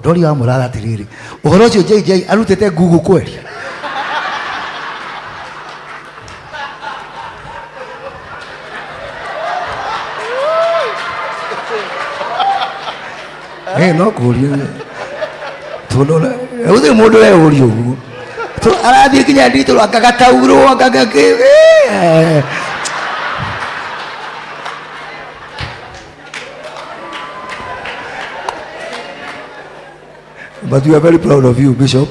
Ndoria wa mũrara atĩrĩrĩ, ũhoro ũcio JJ arutĩte Google kweli? Eh, no kũria tondũ gũtirĩ mũndũ weyũria ũguo. Arathiĩ nginya nditũrũ akagataurwo akagakĩ. But we are very proud of you, Bishop.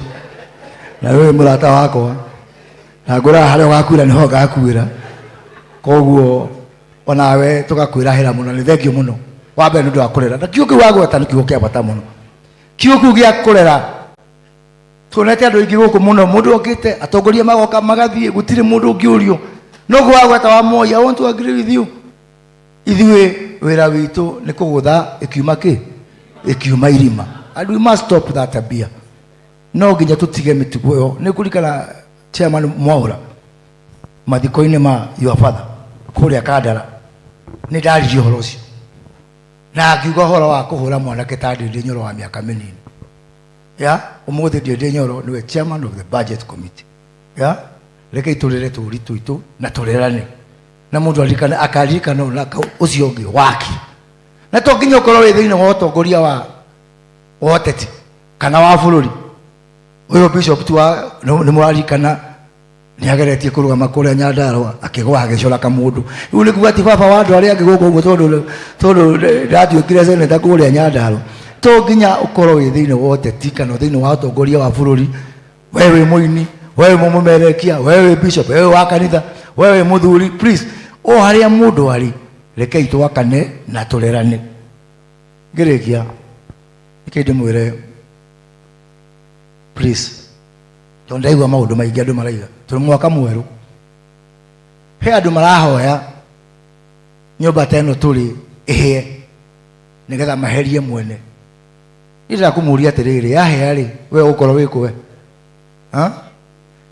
Na wewe mũrata wakwa. Na ngũraga harĩa ũgakuĩra nĩho ngakuĩra. Koguo onawe tũgakwĩrahĩra mũno, nĩ thengio mũno. Wa mbere nĩ ũndũ wa kũrera. Na kiugo kĩu wagweta nĩ kiugo kĩa bata mũno. Kiugo kĩu gĩa kũrera. Tuonete andũ aingĩ gũkũ mũno, mũndũ okĩte, atongoria magoka magathiĩ, gũtirĩ mũndũ ũngĩũrio. No ũguo wagweta wa Moi, I want to agree with you. Ithuĩ wĩra witũ nĩ kũgũtha ĩkiuma kĩ? Ĩkiuma irima. And we must stop that tabia. No nginya tũtige mĩtugo ĩyo. Nĩ kũririkana Chairman Mwaũra mathiko-inĩ ma your father kũrĩa Kandara, nĩ ndaririe ũhoro ũcio na ngiuga ũhoro wa kũhũra mwanake ta Ndĩndĩ Nyoro wa mĩaka mĩnini. Ya ũmũthĩ Ndĩndĩ Nyoro nĩwe chairman of the budget committee. Ya rekei tũrere tũri tũitũ na tũrerane, na mũndũ aririkane akaririkana ona ũcio ũngĩ wake, na to nginya ũkorwo wĩ thĩinĩ wa ũtongoria wa ũteti kana wa bũrũri. Ũyũ bishop tu wa nĩ mũraririkana nĩ ageretie kũrũgama kũrĩa Nyandarũa akĩgwa agĩcora kamũndũ. Rĩu nĩ kuga ti baba wa andũ arĩa angĩ gũkũ ũguo, tondũ ndatuĩkire seneta kũrĩa Nyandarũa. To nginya ũkorwo wĩ thĩinĩ wa ũteti kana thĩinĩ wa ũtongoria wa bũrũri. We wĩ mũini, we wĩ mũmemerekia, we wĩ bishop, we wĩ wa kanitha, we wĩ mũthuri, please, o harĩa mũndũ arĩ, rekei twakane na tũrerane. Ngĩrĩkia, reke ndĩmwĩre please, tondũ ndaigua maũndũ maingĩ andũ maraiga tũrĩ mwaka mwerũ, he andũ marahoya nyũmba ta ĩno tũrĩ ĩhĩe nĩgetha maherie mwene. Niĩ ndĩrenda kũmũria atĩrĩrĩ, yahĩa rĩ, we ũgũkorwo wĩ kũ we? Ha?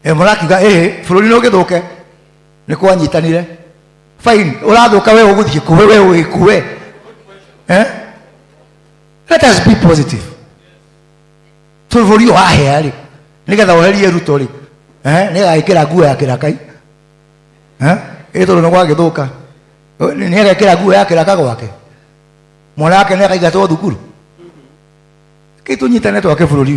Mũrakiuga ĩhĩ bũrũri nĩ ũgĩthũke, nĩ kwanyitanire. Fine, ũrathũka we ũgũthiĩ kũ we, we wĩ kũ we? Let us be positive. Tondũ bũrũri ũyũ wahĩa rĩ, nĩgetha weherie Ruto rĩ, nĩ agekĩra nguo ya kĩrakai. Ĩ tondũ nĩ gwagĩthũka, nĩ agekĩra nguo ya kĩraka gwake, mwana wake nĩ akaingatwo thukuru. Kĩ tũnyitane twake bũrũri.